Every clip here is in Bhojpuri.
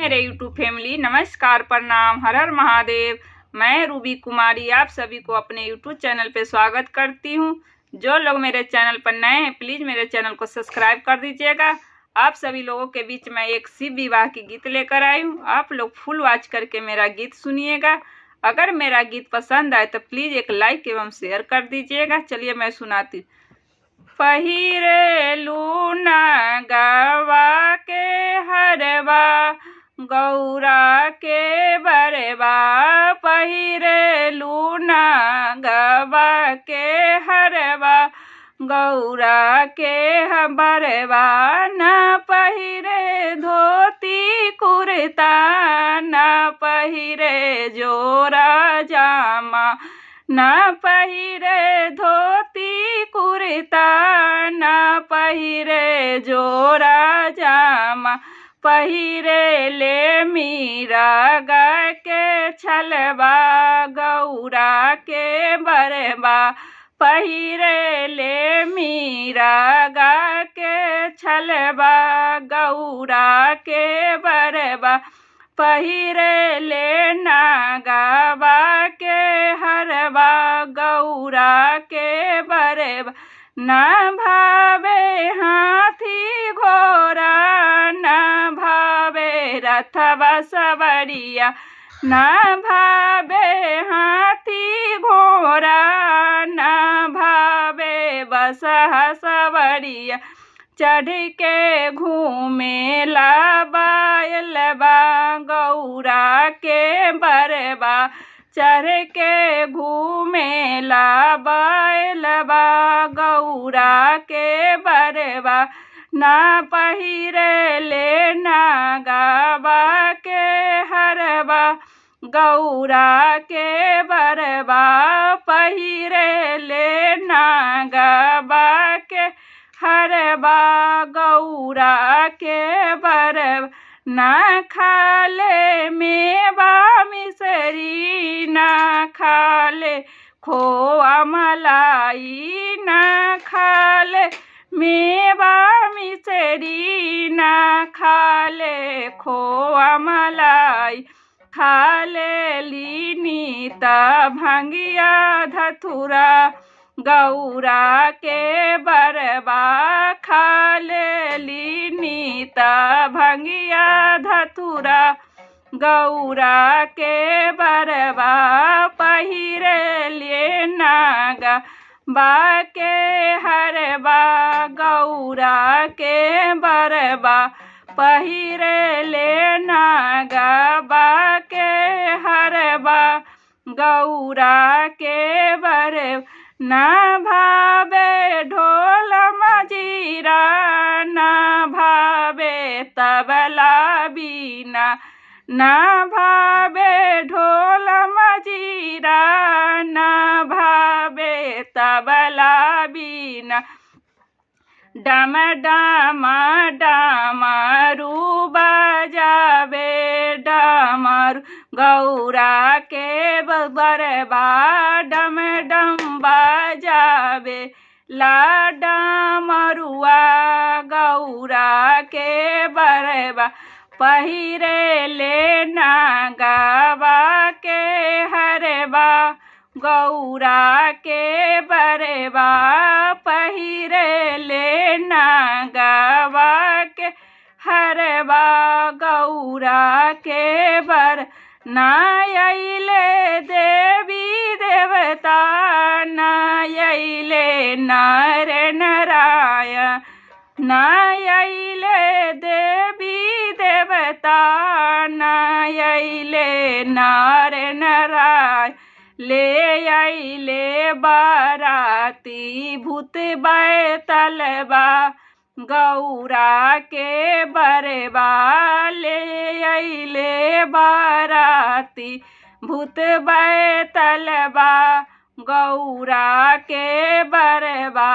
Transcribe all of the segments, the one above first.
मेरे यूट्यूब फैमिली, नमस्कार, प्रणाम, हर हर महादेव। मैं रूबी कुमारी आप सभी को अपने यूट्यूब चैनल पे स्वागत करती हूँ। जो लोग मेरे चैनल पर नए हैं प्लीज़ मेरे चैनल को सब्सक्राइब कर दीजिएगा। आप सभी लोगों के बीच मैं एक शिव विवाह की गीत लेकर आई हूँ। आप लोग फुल वॉच करके मेरा गीत सुनिएगा। अगर मेरा गीत पसंद आए तो प्लीज़ एक लाइक एवं शेयर कर दीजिएगा। चलिए मैं सुनाती हूँ। पहिरे लूना गवा के हरवा गौरा के बरवा, पहिरे लूना गवा के हरवा गौरा के बरवा, न पहिरे धोती कुर्ता न पहिरे जोरा जामा, न पहिरे धोती कुर्ता न पहिरे जोरा जामा, पहिरे ले मीरा गाय के छलवा गौरा के बरवा, पहिरे ले मीरा गा के छलवा गौरा के बरवा, पहिरे ले नागावा के हरवा गौरा के बरवा, न भावे हाथी घोड़ा न भावे रथवा सवरिया, न भावे हाथी घोड़ा न भावे बसहा सवरिया, चढ़ के घूमेला बायलबा गौरा के बरवा, चढ़ के घूमेला बायलबा गौरा के बरवा, ना पहिरे ले नागावा के हरवा गौरा के बरवा, पहिरे ले नागावा के हरवा गौरा के बरवा, ना खाले मेवा मिसरी ना खाले खोआ मलाई, ना खाले मेवा मिसरी ना खाले खोआ मलाई, खाले लीनी ता भांगिया धतुरा गौरा के बरवा, खाले लीनी ता भंगिया धतुरा गौरा के बरवा, पहिरे ले नागा बाके हरवा गौरा के बरवा, पहिरे ले नागा बाके हरवा गौरा के बरवा, ना भावे ढोल मजीरा ना भावे तबला बीना, ना भावे ढोल मजीरा ना भावे तबला बीना, डम डमा डमरू बजावे डमरू गौरा के बरवा, डम डम बजावे ला डमरुआ गौरा के बरवा, पहिरे ले नागावा के हरवा गौरा के बरवा, पहिरे ले नागावा के हरवा गौरा के बर, ना अइले देवी देवता ना अइले नर नारायण, ना अइले देवी देवता ना अइले नर नारायण, ले अइले बाराती भूत बैतलबा गौरा के बरवा, ले अइले बाराती भूत बैतलबा गौरा के बरवा,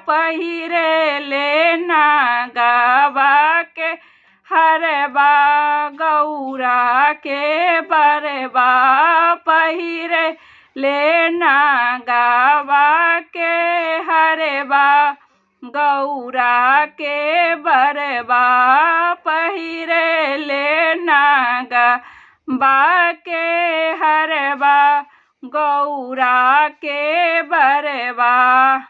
पहिरे ले नागावा के हरवा गौरा के बरवा, पहिरे ले नागावा के हरवा गौरा के बरवा, पहिरे ले ना बाके हरबा गौरा के बरबा।